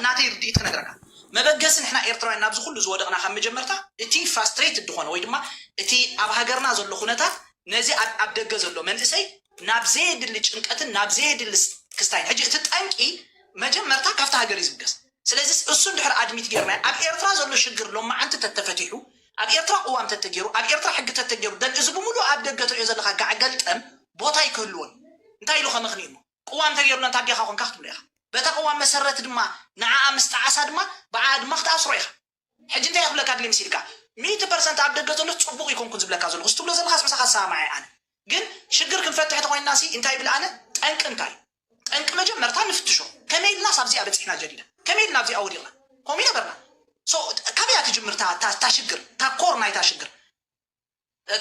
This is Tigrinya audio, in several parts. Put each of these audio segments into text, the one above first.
ናተይ ርድኢት ክነግረካ። መበገሲ ንሕና ኤርትራውያን ናብዚ ኩሉ ዝወደቕና ካብ መጀመርታ እቲ ፍራስትሬትድ ዝኾነ ወይ ድማ እቲ ኣብ ሃገርና ዘሎ ኩነታት ነዚ ኣብ ደገ ዘሎ መንእሰይ ናብ ዘየድሊ ጭንቀትን ናብ ዘየድሊ ክስታይን። ሕጂ እቲ ጠንቂ መጀመርታ ካብቲ ሃገር እዩ ዝብገስ። ስለዚ እሱ እንድሕር ኣድሚት ጌርና ኣብ ኤርትራ ዘሎ ሽግር ሎማዓንቲ ተተፈቲሑ ኣብ ኤርትራ ቅዋም ተተገይሩ ኣብ ኤርትራ ሕጊ ተተገይሩ ደን እዚ ብምሉእ ኣብ ደገ ትሪኦ ዘለካ ጋዕ ገልጠም ቦታ ኣይክህልዎን። እንታይ ኢሉ ከመኽንዩ እሞ ቅዋም ተገይሩና እንታይ ጌኻ ኮንካ ክትብሎ ኢኻ። በታ ቅዋም መሰረት ድማ ንዓኣ ምስ ጠዓሳ ድማ ብዓኣ ድማ ክትኣስሮ ኢኻ። ሕጂ እንታይ ክብለካ ድሊ ምስ ኢልካ ሚእቲ ፐርሰንት ኣብ ደገ ዘሎ ጽቡቕ ይኮንኩን ዝብለካ ዘለኹ ዝትብሎ ዘለኻስ ምሳኻ ዝሰማማዕ ኣነ ግን ሽግር ክንፈትሕ ተኮይንና ሲ እንታይ ይብል ኣነ ጠንቂ እንታይ ጠንቂ መጀመርታ ንፍትሾ ከመይ ኢልና ሳብዚኣ በፂሕና ጀዲዳ ከመይ ኢልና ኣብዚኣ ወዲቕና ከምኡ ነበርና ካበያ ትጅምር እታ ሽግር እታ ኮር ናይታ ሽግር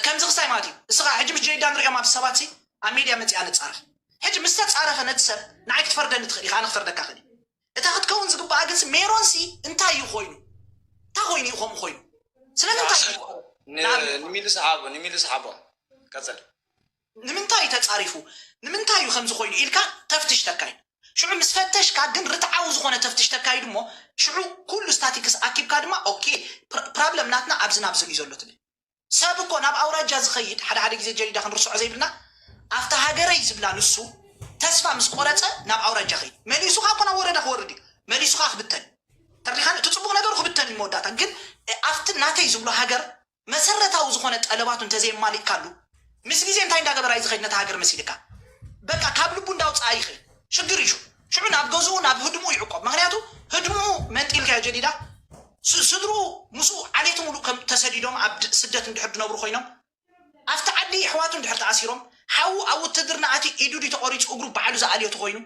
ከምዚ ክስታይ ማለት እዩ እስኻ ሕጂ ምስ ጀዲዳ ንሪኦም ኣብ ሰባት ኣብ ሜድያ መፂኣ ንፃረፍ ሕጂ ምስ ተፃረፈ ነቲ ሰብ ንዓይ ክትፈርደኒ ትኽእል ኢኻ ኣነ ክፈርደካ ክእል እታ ክትከውን ዝግባኣ ግን ሜሮን ሲ እንታይ እዩ ኮይኑ እንታይ ኮይኑ እዩ ከምኡ ኮይኑ ስለምንታይ እዩ ንሚሊ ሰሓቦ ንሚሊ ሰሓቦ ቀፅል ንምንታይ እዩ ተፃሪፉ ንምንታይ እዩ ከምዚ ኮይኑ ኢልካ ተፍትሽ ተካይድ ሽዑ ምስ ፈተሽካ ግን ርትዓዊ ዝኾነ ተፍትሽ ተካይድ እሞ ሽዑ ኩሉ ስታቲክስ ኣኪብካ ድማ ኦኬ ፕራብለም ናትና ኣብዚ ናብዝን እዩ ዘሎ ትብል ሰብ እኮ ናብ ኣውራጃ ዝኸይድ ሓደ ሓደ ግዜ ጀዲዳ ክንርስዖ ዘይብልና ኣብታ ሃገረይ ዝብላ ንሱ ተስፋ ምስ ቆረፀ ናብ ኣውራጃ ኸይድ መሊሱ ከዓ እኮ ናብ ወረዳ ክወርድ እዩ መሊሱ ከዓ ክብተን ተሪኻን እቲ ፅቡቅ ነገሩ ክብተን እዩ መወዳእታ ግን ኣብቲ ናተይ ዝብሎ ሃገር መሰረታዊ ዝኾነ ጠለባቱ እንተዘየማሊእካሉ ምስ ግዜ እንታይ እንዳገበራ እዩ ዝኸይድ ነታ ሃገር መሲልካ በቃ ካብ ልቡ እንዳውፅኣ ይኸይድ ሽግር እዩ ሽዑ ናብ ገዝኡ ናብ ህድሙ ይዕቆብ ምክንያቱ ህድሙ መንጢልካዮ ጀዲዳ ስድሩ ምስኡ ዓሌቱ ሙሉእ ከም ተሰዲዶም ኣብ ስደት እንድሕር ድነብሩ ኮይኖም ኣብቲ ዓዲ ኣሕዋቱ እንድሕር ተኣሲሮም ሓዉ ኣብ ውትድርና ኣትዩ ኢዱ ድዩ ተቆሪፁ እግሩ ባዕሉ ዝኣልዮ ተኮይኑ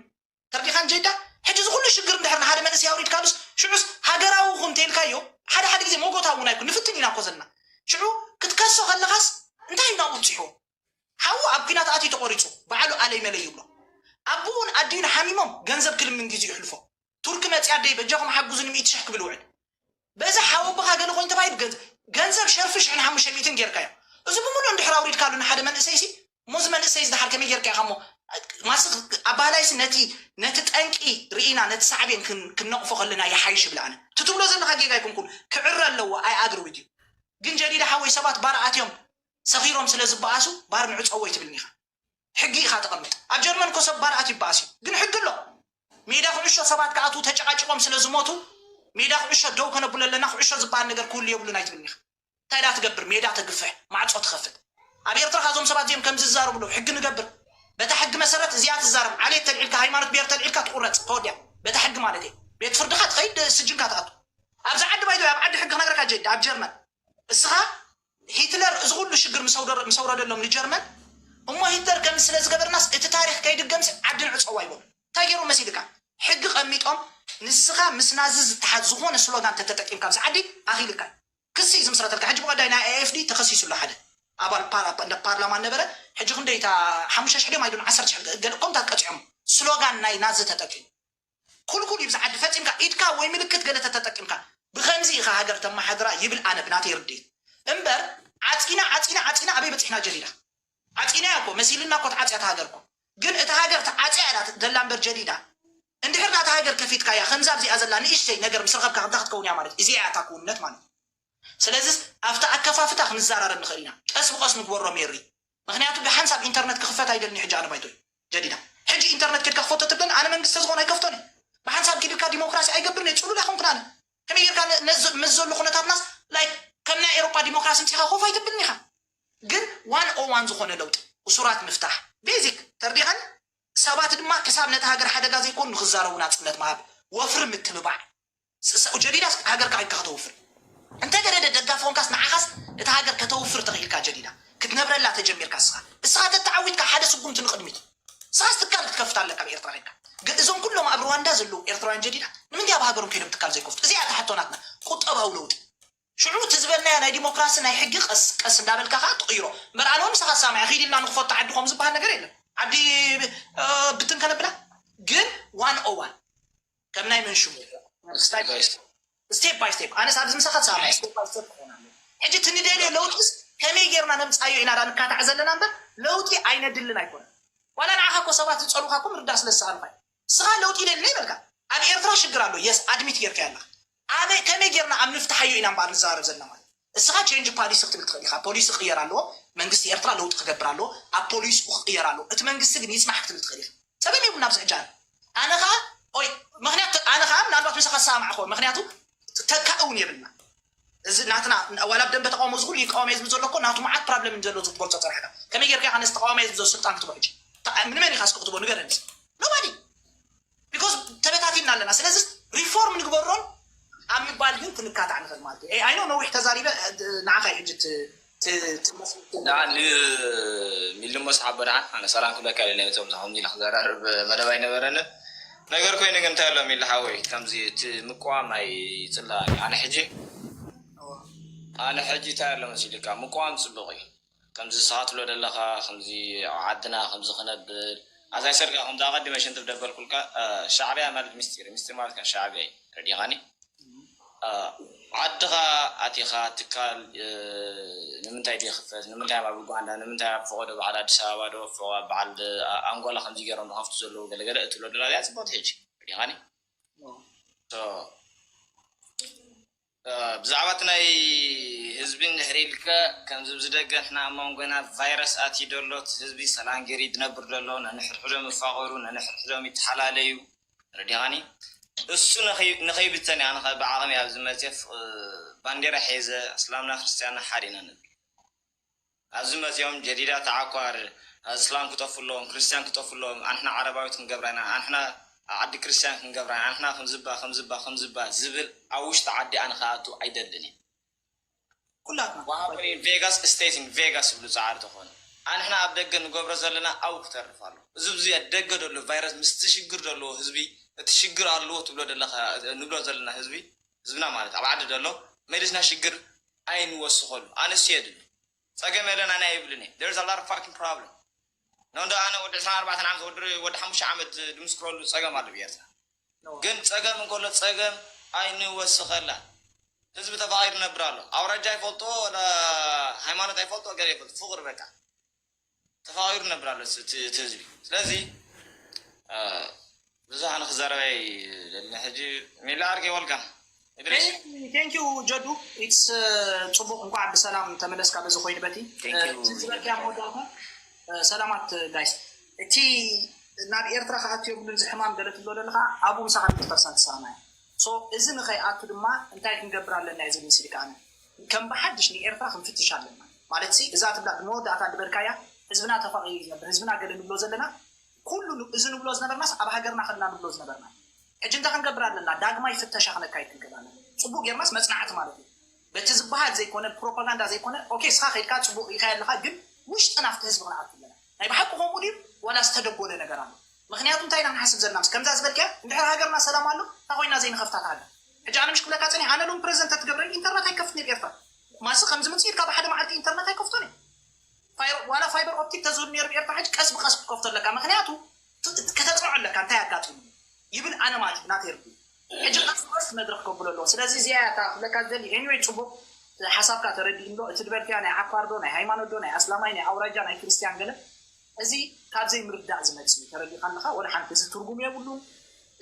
ተርዲኻን ጀዳ ሕጂ እዚ ኩሉ ሽግር እንድሕር ንሓደ መንእሰይ ኣውሪድካሉስ ሽዑስ ሃገራዊ ኩን ተይልካዮ ሓደ ሓደ ግዜ ሞጎታ እውን ኣይኩን ንፍትን ኢና እኮ ዘለና ሽዑ ክትከሶ ከለኻስ እንታይ እዩ ናብኡ ብፅሕዎ ሓዉ ኣብ ኲናት ኣትዩ ተቆሪፁ ባዕሉ ኣለይ መለይ ይብሎ ኣቡኡን ኣዲኡን ሓሚሞም ገንዘብ ክልምን ግዜ ይሕልፎ ቱርኪ መፂኣ ኣደይ በጃኹም ሓግዙኒ ሚእቲ ሽሕ ክብል ውዕል በዚ ሓወቦኻ ገለ ኮይኑ ተባሂሉ ገንዘብ ገንዘብ ሸርፊ ሽሕን ሓሙሽተ ሚእትን ጌርካዮ እዚ ብምሉእ እንድሕር ኣውሪድካሉ ንሓደ መንእሰይሲ እሞ እዚ መንእሰይ እዚ ደሓር ከመይ ጌርካ ኢኻ እሞ ማስኽ ኣባህላይሲ ነቲ ነቲ ጠንቂ ርኢና ነቲ ሳዕቤን ክነቕፎ ከለና ይሓይሽ ይብል ኣነ እቲ ትብሎ ዘለኻ ጌጋ ኣይኮንኩን ክዕረ ኣለዎ ኣይ ኣግሪ ዊዝ ዩ ግን ጀዲዳ ሓወይ ሰባት ባር ኣትዮም ሰኺሮም ስለ ዝበኣሱ ባር ንዕፀዎ ኣይትብልኒ ኢኻ ሕጊ ኢኻ ተቐምጥ ኣብ ጀርመን እኮ ሰብ ባር ኣትዩ ይበኣስ እዩ ግን ሕጊ ኣሎ ሜዳ ኩዕሾ ሰባት ክኣትዉ ተጨቃጭቆም ስለ ዝሞቱ ሜዳ ኩዕሾ ደው ከነብሎ ኣለና ኩዕሾ ዝበሃል ነገር ክህሉ የብሉን ኣይትብልኒ ኢኻ እንታይ ዳ ትገብር ሜዳ ተግፍሕ ማዕጾ ትኸፍት ኣብ ኤርትራ ካዞም ሰባት እዚኦም ከም ዝዛረቡ ለው ሕጊ ንገብር በታ ሕጊ መሰረት እዚኣ ትዛረብ ዓሌት ተልዒልካ ሃይማኖት ብሄር ተልዒልካ ትቁረፅ ተወዲያ በታ ሕጊ ማለት እየ ቤት ፍርድኻ ትኸይድ ስጅንካ ትኣቱ ኣብዚ ዓዲ ባይዶ ኣብ ዓዲ ሕጊ ክነግረካ ጀዲ ኣብ ጀርመን እስኻ ሂትለር እዚ ኩሉ ሽግር ምስ ኣውረደሎም ንጀርመን እሞ ሂትለር ከም ስለ ዝገበርናስ እቲ ታሪክ ከይድገምሲ ዓዲ ንዕፀዋ ይበሉ እንታይ ገይሮም መሲልካ ሕጊ ቀሚጦም ንስኻ ምስ ናዚ ዝተሓዝ ዝኾነ ስሎጋን ተተጠቂምካ ኣብዚ ዓዲ ኣኺልካ ክሲ እዩ ዝምስረተልካ ሕጂ ብቐዳይ ናይ ኤኤፍዲ ተኸሲሱ ኣሎ ሓደ ኣባል እንደ ፓርላማ ነበረ ሕጂ ክንደይ እታ ሓሙሽተ ሽሕ ድዮም ኣይዶን ዓሰርተ ሽሕ ገለ ከምታት ቀፂዖም ስሎጋን ናይ ናዚ ተጠቂሙ ኩልኩል እዩ ብዝዓዲ ፈፂምካ ኢድካ ወይ ምልክት ገለ ተተጠቂምካ ብኸምዚ ኢኻ ሃገር ተመሓድራ ይብል ኣነ ብናተይ ርድኢት እምበር ዓፂና ዓፂና ዓፂና ኣበይ በፂሕና ጀዲዳ ዓፂና እኮ መሲልና እኮ ተዓፅያ ሃገር እኮ ግን እታ ሃገር ተዓፅያ እያ ደላ እምበር ጀዲዳ እንድሕር ናታ ሃገር ከፊትካያ ከምዛ ኣብዚኣ ዘላ ንእሽተይ ነገር ምስ ረኸብካ ከምታ ክትከውን እያ ማለት እዚኣ እያ እታ ክውንነት ማለት ስለዚ ኣብቲ ኣከፋፍታ ክንዘራረብ ንኽእል ኢና ቀስ ብቐስ ንግበሮ ሜሪ ምክንያቱ ብሓንሳብ ኢንተርነት ክኽፈት ኣይደልን ሕጂ ኣነ ባይቶይ ጀዲዳ ሕጂ ኢንተርነት ኬድካ ክፈቶ ትብለኒ ኣነ መንግስቲ ዝኾነ ኣይከፍቶን ብሓንሳብ ኪድካ ዲሞክራሲ ኣይገብርን እየ ፅሉል ኣይኮንኩን ኣነ ከመይ ጌርካ ምስ ዘሎ ኩነታትናስ ላይክ ከም ናይ ኤሮጳ ዲሞክራሲ ምፂኻ ኮፍ ኣይትብልን ኢኻ ግን ዋን ኦ ዋን ዝኾነ ለውጢ እሱራት ምፍታሕ ቤዚክ ተርዲኻን ሰባት ድማ ክሳብ ነቲ ሃገር ሓደጋ ዘይኮኑ ንክዛረቡ ናፅነት ምሃብ ወፍሪ ምትብባዕ ጀዲዳስ ሃገርካ ኢልካ ከተውፍር እንተ ገደደ ደጋፊ ኮንካስ ንዓኻስ እቲ ሃገር ከተውፍር ተኽኢልካ ጀዲዳ ክትነብረላ ተጀሚርካ እስኻ እስኻ ተተዓዊትካ ሓደ ስጉምቲ ንቕድሚት እስኻስ ትካል ክትከፍት ኣለካ ኣብ ኤርትራ ኸድካ ግን እዞም ኩሎም ኣብ ሩዋንዳ ዘለዉ ኤርትራውያን ጀዲዳ ንምንታይ ኣብ ሃገሮም ከይዶም ትካል ዘይከፍቱ እዚኣ እታ ሕቶ ናትና ቁጠባዊ ለውጢ ሽዑ እቲ ዝበልናዮ ናይ ዲሞክራሲ ናይ ሕጊ ቀስ ቀስ እንዳበልካ ከዓ ትቕይሮ እምበር ኣነ ምሳኻ ሳማዕ ኺድ ኢልና ንክፈቱ ዓዲ ከም ዝበሃል ነገር የለን ዓዲ ብትን ከነብላ ግን ዋን ኦ ዋን ከም ናይ መን ሽሙ ስቴፕ ባይ ስቴፕ ኣነስ ኣብዚ ምሳኻ ሳማዕ ስቴፕ ባይ ስቴፕ ክኾን ኣለዎ ሕጂ እቲ ንደልዮ ለውጢስ ከመይ ጌርና ነምፃዮ ኢና ዳ ንካታዕ ዘለና እምበር ለውጢ ኣይነድልን ኣይኮነን ዋላ ንዓኻ እኮ ሰባት ዝፀሉኻ እኮ ምርዳእ ስለ ዝሰኣልካ እዩ ስኻ ለውጢ ይደሊ ይበልካ ኣብ ኤርትራ ሽግር ኣሎ። የስ ኣድሚት ጌርካ ያለኻ ኣበይ ከመይ ጌርና ኣብ ንፍትሓዮ ኢና እምበኣር ንዘራረብ ዘለና ማለት እስኻ ቼንጅ ፓሊሲ ክትብል ትኽእል ኢኻ። ፖሊሲ ክቕየር ኣለዎ። መንግስቲ ኤርትራ ለውጢ ክገብር ኣለዎ። ኣብ ፖሊሲኡ ክቕየር ኣለዎ። እቲ መንግስቲ ግን ይጽናሕ ክትብል ትኽእል ኢኻ። ጸገም የብሉን ኣብዚ ሕጂ ኣነ ኣነ ኸዓ ኦይ ምክንያት ኣነ ኸዓ ምናልባት ምሳኻ ዝሰማማዕ ክኸውን ምክንያቱ ተካኢ እውን የብልና። እዚ ናትና ዋላ ብደንበ ተቃውሞ እዚ ኩሉ ይቃወም እየ ዝብል ዘሎ እኮ ናቱ መዓት ፕራብለም ዘሎ ዝትገልጾ ጸርሕካ ከመይ ጌርካ ኢኻ ነዚ ተቃዋሚ እየ ዝብል ዘሎ ስልጣን ክትቦ ሕጂ ንመን ኢኻ እስኪ ክትቦ ንገረኒ። ኖባዲ ቢኮዝ ተበታቲንና ኣለና። ስለዚ ሪፎርም ንግበሮን ኣብ ምባል ግን ክንካታዕ ንኽእል ማለት እዩ። ኣይ ኖ ነዊሕ ተዛሪበ ንዓኻ እዩ ሕጂ ትመስል። ሚልሞ ሰሓቦ ደሓን ኣነ ሰላም ክብለካ ኢለ ነቶም ዝኸምዚ ኢለ ክዘራርብ መደብ ኣይነበረንን። ነገር ኮይኑ ግን እንታይ ኣሎ ሚሊ ሓወይ ከምዚ እቲ ምቅዋም ኣይፅላእን እዩ። ኣነ ሕጂ ኣነ ሕጂ እንታይ ኣሎ መሲልካ ምቅዋም ፅቡቕ እዩ። ከምዚ ንስኻ ትብሎ ዘለኻ ከምዚ ኣብ ዓድና ከምዚ ክነብል ኣዛይ ሰርጋ ከምዚ ኣቐዲመ ሽንትብ ደበልኩልካ ሻዕብያ ማለት ሚስጢር ሚስጢር ማለት ከ ሻዕብያ እዩ ረዲኻኒ ዓድኻ ኣቲኻ ትካል ንምንታይ ዘይኽፈት ንምንታይ ኣብ ኡጋንዳ ንምንታይ ኣብ ፈቐዶ በዓል ኣዲስ ኣበባ ዶ በዓል ኣንጎላ ከምዚ ገይሮም ዝኸፍቱ ዘለዉ ገለገለ እትብሎ ደላልያ ፅቡቕቲ ሕጂ ረዲኻኒ ብዛዕባ እቲ ናይ ህዝቢ እንድሕር ኢልካ ከምዚ ኣብዚ ደገ ንሕና ኣብ መንጎና ቫይረስ ኣትዩ ዘሎ እቲ ህዝቢ ሰላም ገይሩ እዩ ዝነብር ዘሎ ነንሕድሕዶም ይፋቐሩ ነንሕድሕዶም ይተሓላለዩ ረዲኻኒ እሱ ንኸይብተን እያ ንኸ ብዓቕሚ ኣብዚ መፅየ ባንዴራ ሒዘ እስላምና ክርስትያንና ሓደ ኢና ንብል ኣብዚ መፅዮም ጀዲዳ ተዓኳር እስላም ክጠፉ ኣለዎም ክርስትያን ክጠፉ ኣለዎም ኣንሕና ዓረባዊት ክንገብራ ኢና ኣንሕና ዓዲ ክርስትያን ክንገብራ ኢና ኣንሕና ከምዝባ ከምዝባ ከምዝባ ዝብል ኣብ ውሽጢ ዓዲ ኣነ ክኣቱ ኣይደልን እየ ኩላትና What happened in Vegas stays in Vegas ዝብሉ ፃዕሪ ተኾነ ኣንሕና ኣብ ደገ ንገብሮ ዘለና ኣብኡ ክተርፍ ኣሎ እዚ ብዙ ደገ ደሎ ቫይረስ ምስቲ ሽግር ዘለዎ ህዝቢ እቲ ሽግር ኣለዎ ትብሎ ዘለካ ንብሎ ዘለና ህዝቢ ህዝብና ማለት ኣብ ዓዲ ደሎ መሊስና ሽግር ኣይንወስኸሉ ኣነስ የድሊ ፀገም የለን ኣነ ኣይብልን እየ there's a lot of fucking problem no እንደ ኣነ ወዲ ዕስራን ኣርባዕተን ዓመት ወዲ ወዲ ሓሙሽተ ዓመት ድምስክረሉ ፀገም ኣሎ ብኤርትራ ግን ፀገም እንከሎ ፀገም ኣይንወስኸላ ህዝቢ ተፋቒሩ ነብር ኣሎ ኣውራጃ ይፈልጦ ወላ ሃይማኖት ኣይፈልጦ ገለ ይፈልጦ ፍቕሪ በቃ ተፋቒሩ ነብር ኣሎ እቲ ህዝቢ ስለዚ ብዙሕ ኣነ ክዛረብ ኣይደልን ሕጂ ሚላ ዓርከይ ወልካም thank you ጀዱ it's ፅቡቅ እንኳዕ ብሰላም ተመለስካ በዚ ኮይኑ በቲ ዝበልክያ መወዳእታ ሰላማት ጋይስ እቲ ናብ ኤርትራ ክኣቱ የብሉን እዚ ሕማም ገለ ትብሎ ዘለካ ኣብኡ ምሳኻ ሚእቲ ፐርሰንት ሰላማ እየ so እዚ ንኸይኣቱ ድማ እንታይ ክንገብር ኣለና እየ ዝብል ስልካ ኣነ ከም ብሓድሽ ንኤርትራ ክንፍትሽ ኣለና ማለት ሲ እዛ ትብላ ብመወዳእታ ዝበልካያ ህዝብና ተፋቒሩ ዝነብር ህዝብና ገለ ንብሎ ዘለና ኩሉ እዚ ንብሎ ዝነበርናስ ኣብ ሃገርና ከለና ንብሎ ዝነበርና ሕጂ እንታይ ክንገብር ኣለና ዳግማይ ፍተሻ ክነካይድ ክንገብር ኣለና ፅቡቅ ጌርናስ መፅናዕቲ ማለት እዩ በቲ ዝበሃል ዘይኮነ ፕሮፓጋንዳ ዘይኮነ ኦኬ እስኻ ከይድካ ፅቡቅ ኢኻ ኣለኻ ግን ውሽጥና ኣብቲ ህዝቢ ክንኣቱ ኣለና ናይ ብሓቂ ከምኡ ድዩ ዋላ ዝተደጎለ ነገር ኣሎ ምክንያቱ እንታይ ኢና ንሓስብ ዘለና ምስ ከምዛ ዝበልክያ እንድሕር ሃገርና ሰላም ኣሎ እንታይ ኮይና ዘይንኸፍታት ሃገር ሕጂ ኣነ ምሽ ክብለካ ፀኒሕ ኣነ ሎም ፕሬዚደንት ተትገብረኒ ኢንተርነት ኣይከፍትን እየ ኤርትራ ማሲ ከምዚ ምፅኢት ካብ ሓደ መዓልቲ ኢንተርነት ኣይከፍቶን እየ ዋላ ፋይበር ኦፕቲክ ተዝህሉ ነይሩ ብኤርትራ ሕጂ ቀስ ብቀስ ክትከፍቶ ኣለካ ምክንያቱ ከተፅንዖ ኣለካ እንታይ ኣጋጢሙ ይብል ኣነ ማለት እዩ ናተይ ርዱ ሕጂ ቀስ ብቀስ መድረክ ከብሎ ኣለዎ ስለዚ እዚኣ እያ ክብለካ ዝደሊ anyway ፅቡቅ ሓሳብካ ተረዲእም ዶ እቲ ዝበልክያ ናይ ዓፋር ዶ ናይ ሃይማኖት ዶ ናይ ኣስላማይ ናይ ኣውራጃ ናይ ክርስትያን ገለ እዚ ካብ ዘይምርዳእ ዝመፅእ እዩ ተረዲእካ ኣለካ ወላ ሓንቲ እዚ ትርጉም የብሉን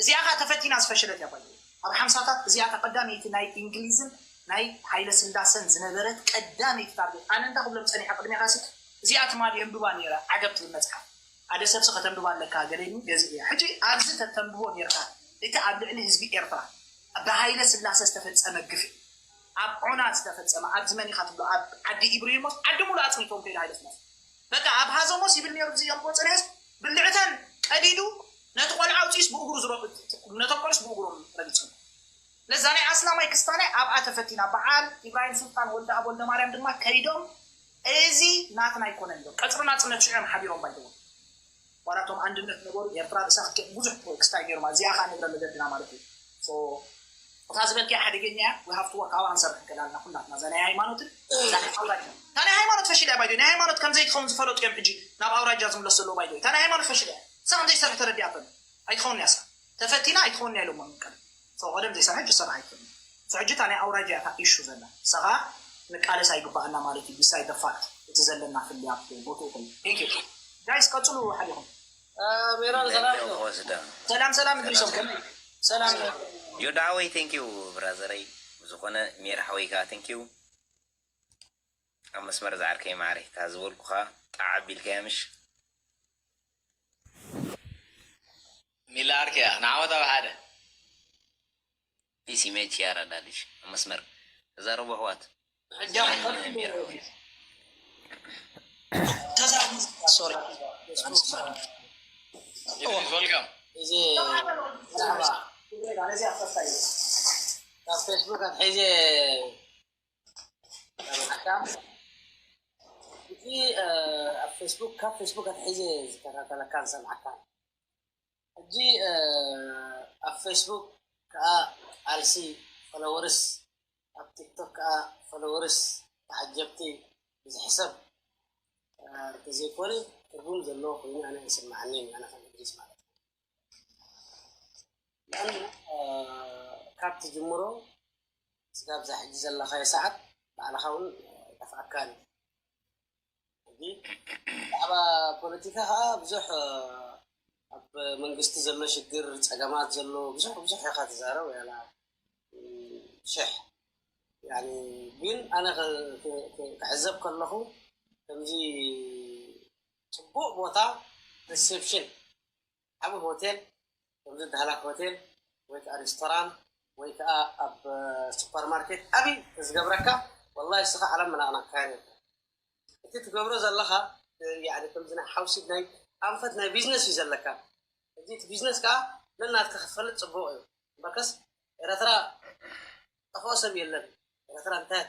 እዚኣ ከዓ ተፈቲና ዝፈሸለት እያ ባይ ኣብ ሓምሳታት እዚኣ ቀዳመይቲ ናይ እንግሊዝን ናይ ሃይለ ስላሰን ዝነበረት ቀዳመይቲ ታርጌት ኣነ እንዳ ክብሎም ፀኒሐ ቅድሜኻ ሲ እዚኣ ትማሊ የንብባ ነይረ ዓገብ ትብል መፅሓፍ ሓደ ሰብሲ ከተንብባ ኣለካ ገለኒ ገዚ እያ ሕጂ ኣብዚ ተተንብቦ ነርካ እቲ ኣብ ልዕሊ ህዝቢ ኤርትራ ብሃይለ ስላሰ ዝተፈፀመ ግፍዒ ኣብ ዖና ዝተፈፀመ ኣብዚ መን ኢኻ ትብሎ ኣብ ዓዲ ኢብሪሂሞስ ዓዲ ሙሉ ኣፅኒቶም ከይዱ ሃይለ ስላሰ በቃ ኣብ ሃዘሞስ ይብል ነይሩ ዝዮም ቆፅሬስ ብልዕተን ቀዲዱ ነቲ ቆልዓ ኣውፂስ ብእግሩ ነቶም ቆልስ ብእግሮም ረጊፆም ለዛ ናይ ኣስላማይ ክስታናይ ኣብኣ ተፈቲና በዓል ኢብራሂም ሱልጣን ወልደ ኣብ ወልደ ማርያም ድማ ከይዶም እዚ ናትና ኣይኮነን ኢሎም ቀፅሪ ናፅነት ሽዑ እዮም ሓቢሮም ባይደዎም ዋላቶም ኣንድነት ነበሩ ኤርትራ ርእሳ ክትክእ ብዙሕ ክስታይ ገይሮማ እዚኣ ከዓ ነግረ መገድና ማለት እዩ እታ ዝበልክያ ሓደገኛ እያ we have to work our answer ክንከላልና ኩላትና እዛ ናይ ሃይማኖትን እዛ ናይ ኣውራጃ እታ ናይ ሃይማኖት ፈሺላ እያ ባይዶ ናይ ሃይማኖት ከም ዘይትኸውን ዝፈለጡ እዮም ሕጂ ናብ ኣውራጃ ዝምለስ ዘለዎ ባይዶ እታ ናይ ሃይማኖት ፈሺላ እያ እሳ ከም ዘይሰርሕ ተረዲኣቶ ኣይትኸውን እያ እሳ ተፈቲና ኣይትኸውን እያ ኢሎሞ ምቀል ሰው ቀደም ዘይሰርሐ ሕጂ ዝሰርሕ ኣይትኸውን እያ እሱ ሕጂ እታ ናይ ኣውራጃ እያ እታ ኢሹ ዘላ እሳ ከዓ ንቃለስ ኣይግባኣና ማለት እዩ beside the fact እቲ ዘለና ፍልያት ቦትኡ ኮይኑ thank you guys ቀፅሉ ሓዲኹም ሜሮን ሰላም ነው። ወስዳ ሰላም ሰላም እድሪሶም ከመይ ሰላም ዮዳ ሓወይ፣ thank you ብራዘረይ። ብዝኾነ ሜር ሓወይ ከዓ thank you። ኣብ መስመር ዝዓርከይ ማዕረ፣ እታ ዝበልኩኻ ጣዕ ኣቢልካያ ምሽ? ሚላ ዓርከያ ንዓወት ኣብ ሓደ። ፒሲ ሜች ያራዳልሽ ኣብ መስመር ተዛረቡ ኣሕዋት። ሕጂ ኣሕዋት ሜር ሓወይ። ተዛረቡ። ሶሪ ኢድሪስ፣ welcome። እዚ መርሓባ። ካብ ፌስቡክ ኣትሒዘ፣ እዚ ኣብ ፌስቡክ፣ ካብ ፌስቡክ ኣትሒዘ ዝከታተለካን ዝሰምዓካን። ሕጂ ኣብ ፌስቡክ ከዓ ኣልሲ ፎሎወርስ፣ ኣብ ቲክቶክ ከዓ ፎሎወርስ፣ ተዓጀብቲ ብዝሕሰብ እንተዘይኮነ ትርጉም ዘለዎ ኮይኑ ኣነ ኣይስምዓንን እዩ፣ ኣነ ከም እድሪስ ማለት እዩ። ለኣኑ ካብ ትጅምሮ ስጋብ እዛ ሕጂ ዘለኻዮ ሰዓት ባዕልኻ እውን ኣይጠፍኣካን እዩ። ሕጂ ብዛዕባ ፖለቲካ ከዓ ብዙሕ ኣብ መንግስቲ ዘሎ ሽግር ፀገማት ዘሎ ብዙሕ ብዙሕ ኢኻ ትዛረብ ያላ ሽሕ ያኒ ግን ኣነ ክዕዘብ ከለኹ ከምዚ ፅቡቅ ቦታ ሪሴፕሽን ዓብ ሆቴል ከምዚ ዳህላክ ሆቴል ወይ ከዓ ሬስቶራንት ወይ ከዓ ኣብ ሱፐርማርኬት ዓብይ ዝገብረካ ወላ እስኻ ዓለም መናቅናቅካያ ነርካ እቲ ትገብሮ ዘለኻ ከምዚ ናይ ሓውሲት ናይ ኣንፈት ናይ ቢዝነስ እዩ ዘለካ እዚ እቲ ቢዝነስ ከዓ ነናትካ ክትፈልጥ ፅቡቅ እዩ እምበርከስ ኤረትራ ጠፍኦ ሰብ የለን ኤረትራ እንታይ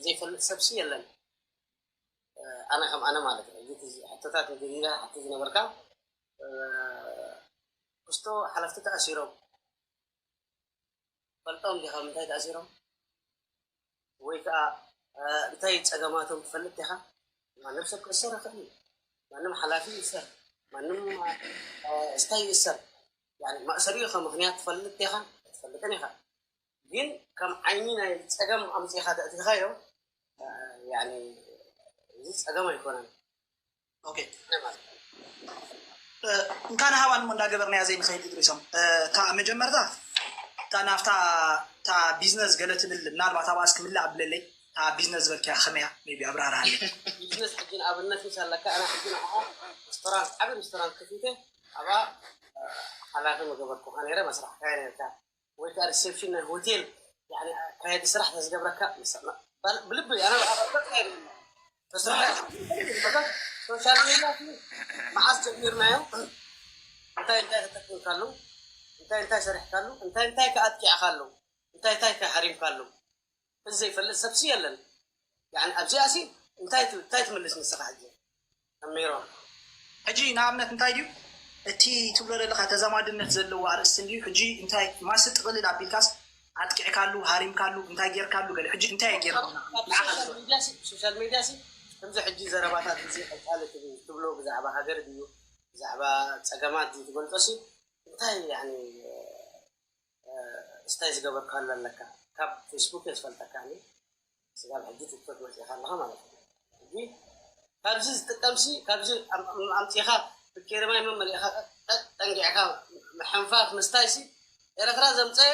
ዘይፈልጥ ሰብሲ የለን ኣነ ከም ኣነ ማለት እዩ ሕቶታት ንገዲዳ ሓቲ ዝነበርካ ክስቶ ሓለፍቲ ተኣሲሮም ፈልጦም ዲኻ ምንታይ ተኣሲሮም ወይ ከዓ እንታይ ፀገማቶም ትፈልጥ ዲኻ ማንም ሰብ ክእሰር ይኽእል እዩ ማንም ሓላፊ ይእሰር ማንም ስታይ ይእሰር ማእሰሪኡ ከም ምክንያት ትፈልጥ ዲኻ ትፈልጥን ኢኻ ግን ከም ዓይኒ ናይ ፀገም ኣምፂኻ ተእቲኻዮ እዚ ፀገም ኣይኮነን እንካ ንሃባን እሞ እንዳገበርናያ ዘይንኸይድ እድሪሶም እታ መጀመርታ እታ ናብታ እታ ቢዝነስ ገለ ትብል ምናልባት ኣብኣስ ክምልእ ኣብለለይ እታ ቢዝነስ ዝበልክያ ከመያ ቢ ኣብራርሃለይ ቢዝነስ ሕጂ ንኣብነት ምስ ኣለካ ኣና ሕጂ ንዓ ሬስቶራንት ዓብ ሬስቶራንት ከፊተ ኣብኣ ሓላፊ መገበርኩካ ነረ መስራሕካ ነርካ ወይ ከዓ ሪሴፕሽን ናይ ሆቴል ካየዲ ስራሕ ተዝገብረካ ብልቢ ኣነ ብኣበርበት ኣይደለም ተስራሕ ሶሻል ሚዲያ መዓስ ጀሚርናዮ እንታይ እንታይ ተጠቅምካሉ እንታይ እንታይ ሰሪሕካሉ እንታይ እንታይ ከኣጥቂዕካሉ እንታይ እንታይ ከሓሪምካሉ እዚ ዘይፈልጥ ሰብሲ የለን ኣብዚኣ ሲ እንታይ እንታይ ትምልስ ንስኻ ሕጂ ኣሜሮን ሕጂ ንኣብነት እንታይ ድዩ እቲ ትብሎ ዘለካ ተዛማድነት ዘለዎ ኣርእስቲ እንድዩ ሕጂ እንታይ ማስ ጥቕልል ኣቢልካስ ኣጥቂዕካሉ ሃሪምካሉ እንታይ ጌርካሉ ገለ ሕጂ እንታይ ጌርካ ሶሻል ሚዲያ ሲ ከምዚ ሕጂ ዘረባታት እዚ ቀጻሊ ትብሎ ብዛዕባ ሃገር ድዩ ብዛዕባ ጸገማት ድዩ ትገልጾ ሲ እንታይ እስታይ ዝገበርካሉ ኣለካ ካብ ፌስቡክ እየ ዝፈልጠካ ስጋብ ሕጂ ቲክቶክ መፂእካ ኣለካ ማለት እዩ ሕጂ ካብዚ ዝጥቀምሲ ካብዚ ኣምፂኻ ብኬርማይ መመሊእካ ጠንጊዕካ ምሕንፋፍ ምስታይሲ ኤረትራ ዘምፀየ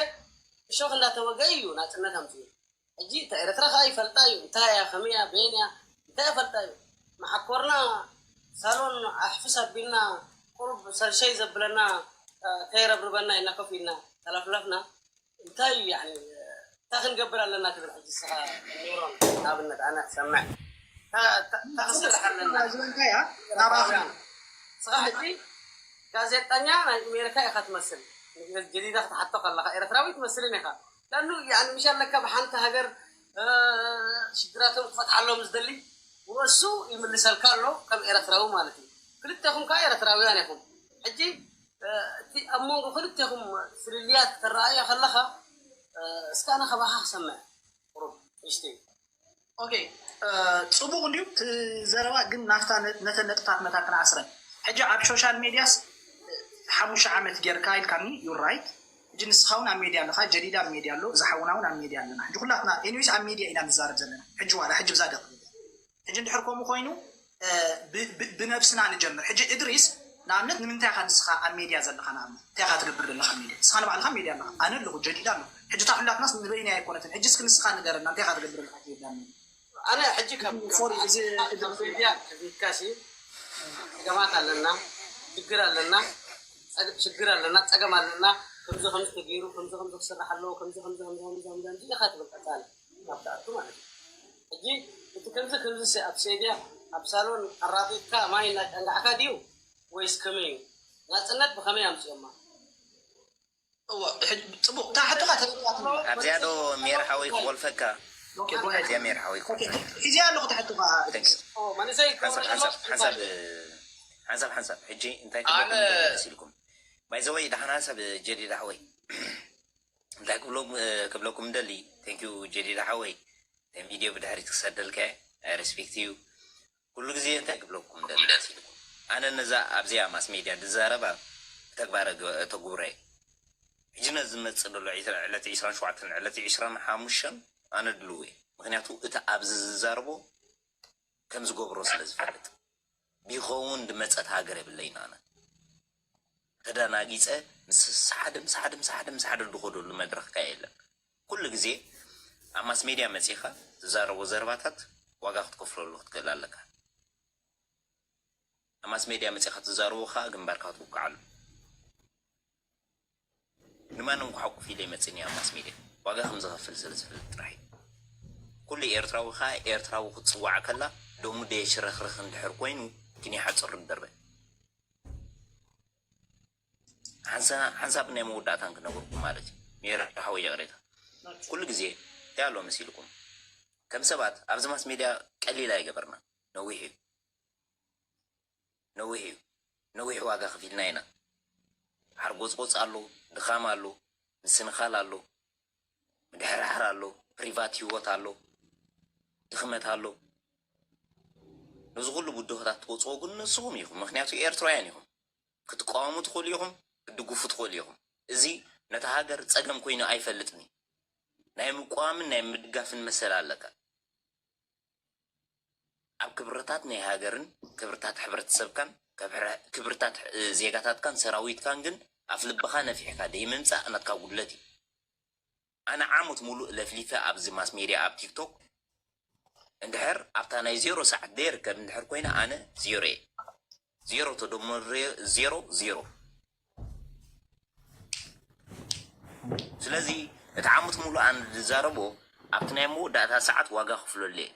እሾክ እንዳተወገ እዩ ናፅነት ኣምፅኡ ሕጂ እታ ኤረትራ ከዓ ይፈልጣ እዩ እንታይ እያ ከመይ እያ በየን እያ እንታይ ይፈልጣ እዩ መዓኮርና ሳሎን ኣሕፍስ ኣቢልና ቁሩብ ሰልሸይ ዘብለና ከይረብርበና ኢልና ኮፍ ኢልና ተለፍለፍና እንታይ እዩ ያኒ እንታይ ክንገብር ኣለና ትብል ሕጂ ስኻ ሜሮን ንኣብነት ኣነ ክሰምዕ እንታይ ክስራሕ ኣለና ዝበልካያ ናባኻ ስኻ ሕጂ ጋዜጠኛ ናይ ኣሜሪካ ኢኻ ትመስል ጀዲዳ ክትሓቶ ከለካ ኤርትራዊ ትመስልን ኢኻ ለኑ ያኒ ምሽ ኣለካ ብሓንቲ ሃገር ሽግራቶም ክፈትሓሎም ዝደሊ ወሱ ይምልሰልካ ኣሎ ከም ኤርትራዊ ማለት እዩ ክልተኹም ከዓ ኤርትራውያን ኢኹም ሕጂ እቲ ኣብ መንጎ ክልቴኹም ፍልልያት ተረኣዮ ከለኻ እስካ ኣነ ከባኻ ክሰምዕ ቁሩብ ንሽተይ ኦኬ ጽቡቅ እንድዩ እቲ ዘረባ ግን ናፍታ ነተን ነጥብታት መታ ክነኣስረን ሕጂ ኣብ ሶሻል ሜድያስ ሓሙሽተ ዓመት ጌርካ ኢልካኒ ዩ ራይት ሕጂ ንስኻ እውን ኣብ ሜድያ ኣለኻ ጀዲድ ኣብ ሜድያ ኣሎ እዚ ሓውና እውን ኣብ ሜድያ ኣለና ሕጂ ኩላትና ኤኒዌይስ ኣብ ሜድያ ኢና ንዛረብ ዘለና ሕጂ ዋላ ሕጂ ብዛ ደቂ ሕጂ እንድሕር ከምኡ ኮይኑ ብነብስና ንጀምር ሕጂ እድሪስ ንኣብነት ንምንታይ ኢኻ ንስኻ ኣብ ሜድያ ዘለኻ? ንኣብነት እንታይ ኢኻ ትገብር ዘለኻ ኣብ ሜድያ? ንስኻ ንባዕልኻ ኣብ ሜድያ ኣለኻ፣ ኣነ ኣለኹ፣ ጀዲዳ ኣለኹ። ሕጂ እታ ኩላትናስ ንበይና ኣይኮነትን። ሕጂ እስኪ ንስኻ ንገረና፣ እንታይ ኢኻ ትገብር ዘለኻ ኣብ ሜድያ? ኣነ ሕጂ ከም ሶሪ፣ እዚ ኣብ ሜድያ ከፊትካሲ ጸገማት ኣለና፣ ሽግር ኣለና፣ ጸግ- ሽግር ኣለና፣ ጸገም ኣለና፣ ከምዚ ከምዚ ተገይሩ፣ ከምዚ ከምዚ ክስራሕ ኣለዎ፣ ከምዚ ከምዚ ከምዚ ከምዚ ከምዚ ከምዚ ኢኻ ትብል ቀጻሊ ናብቲ ኣቱ ማለት እዩ። ሕጂ እቲ ከምዚ ከምዚ ሲ ኣብ ሴድያ ኣብ ሳሎን ኣራኺብካ ማይ እናጨንጋዕካ ድዩ ወይስ ከመይ እዩ? ናጽነት ብኸመይ ኣምጽኦማ? እወ፣ ሕጂ ጽቡቕ፣ እታ ሕቶኻ ተረዲኣትኒ። ኣብዚኣ ዶ ሜር ሓወይ ክቆልፈካ? ኣብዚኣ ሜር ሓወይ ክቆልፈካ። ሒዝያ ኣለኹ እታ ሕቶኻ። Thank you። ኦ፣ መንእሰይ ሓንሳብ ክገብር ሓንሳብ ዘሎ ሓንሳብ ሓንሳብ ሓንሳብ ሕጂ እንታይ ክብለኩም መሲልኩም? ባይዘወይ ደሓን ሓንሳብ ጀዲድ ሓወይ እንታይ ክብሎም ክብለኩም ደሊ። Thank you ጀዲድ ሓወይ። ቪድዮ ብድሕሪት ክሰደልካ I respect you። ኩሉ ግዜ እንታይ ክብለኩም ደሊ መሲልኩም? ኣነ ነዛ ኣብዚኣ ማስ ሜድያ ዝዛረባ ብተግባር ተጉብረ። ሕጂ ነዚ ዝመፅእ ዘሎ ዕለት ዕስራን ሸውዓተን ዕለት ዕስራን ሓሙሽተን ኣነ ድልው እየ። ምክንያቱ እቲ ኣብዚ ዝዛረቦ ከም ዝገብሮ ስለ ዝፈልጥ። ቢኸውን ድመፀት ሃገር የብለይን ኣነ። ተደናጊፀ ምስ ሓደ ምስ ሓደ ምስ ሓደ ምስ ሓደ ድኸደሉ መድረኽካ የለን። ኩሉ ግዜ ኣብ ማስ ሜድያ መፂኻ ትዛረቦ ዘረባታት ዋጋ ክትከፍለሉ ክትክእል ኣለካ። ኣብ ማስ ሜድያ መፂኻ ትዛረቦ ከዓ ግንባርካ ክትውቅዓሉ። ንማንም ክሓቁፍ ኢለ ይመፅን እየ ኣብ ማስ ሜድያ ዋጋ ከም ዝኸፍል ስለ ዝፈልጥ ጥራሕ እዩ። ኩሉ ኤርትራዊ ከዓ ኤርትራዊ ክትፅዋዕ ከላ ደሙ ደየሽረኽርኽ እንድሕር ኮይኑ ግን ይሓፅር ደርበ ሓንሳብ ናይ መወዳእታን ክነግርኩም ማለት እዩ። ሜር ሓወይ ይቕሬታ። ኩሉ ግዜ እንታይ ኣሎ መሲልኩም? ከም ሰባት ኣብዚ ማስ ሜድያ ቀሊል ኣይገበርና። ነዊሕ እዩ። ነዊሕ እዩ። ነዊሕ ዋጋ ከፊልና ኢና። ሓርጎፅጎፅ ኣሎ፣ ድኻም ኣሎ፣ ምስንኻል ኣሎ፣ ምድሕርሓር ኣሎ፣ ፕሪቫት ህይወት ኣሎ፣ ድኽመት ኣሎ። ነዚ ኩሉ ብድሆታት ትወፅዎ ግን ንስኹም ኢኹም። ምክንያቱ ኤርትራውያን ኢኹም። ክትቃወሙ ትኽእሉ ኢኹም፣ ክትድግፉ ትኽእሉ ኢኹም። እዚ ነታ ሃገር ፀገም ኮይኑ ኣይፈልጥን እዩ። ናይ ምቋምን ናይ ምድጋፍን መሰል ኣለካ። ኣብ ክብርታት ናይ ሃገርን ክብርታት ሕብረተሰብካን ክብርታት ዜጋታትካን ሰራዊትካን ግን ኣፍ ልብኻ ነፊሕካ ደይምምፃእ ናትካ ጉድለት እዩ። ኣነ ዓመት ሙሉእ ለፍሊፈ ኣብዚ ማስ ሜድያ ኣብ ቲክቶክ እንድሕር ኣብታ ናይ ዜሮ ሰዓት ደይርከብ እንድሕር ኮይነ ኣነ ዜሮ እየ። ዜሮ ተደመረ ዜሮ ዜሮ። ስለዚ እቲ ዓመት ሙሉእ ኣነ ዝዛረቦ ኣብቲ ናይ መወዳእታ ሰዓት ዋጋ ክፍለሉ እየ።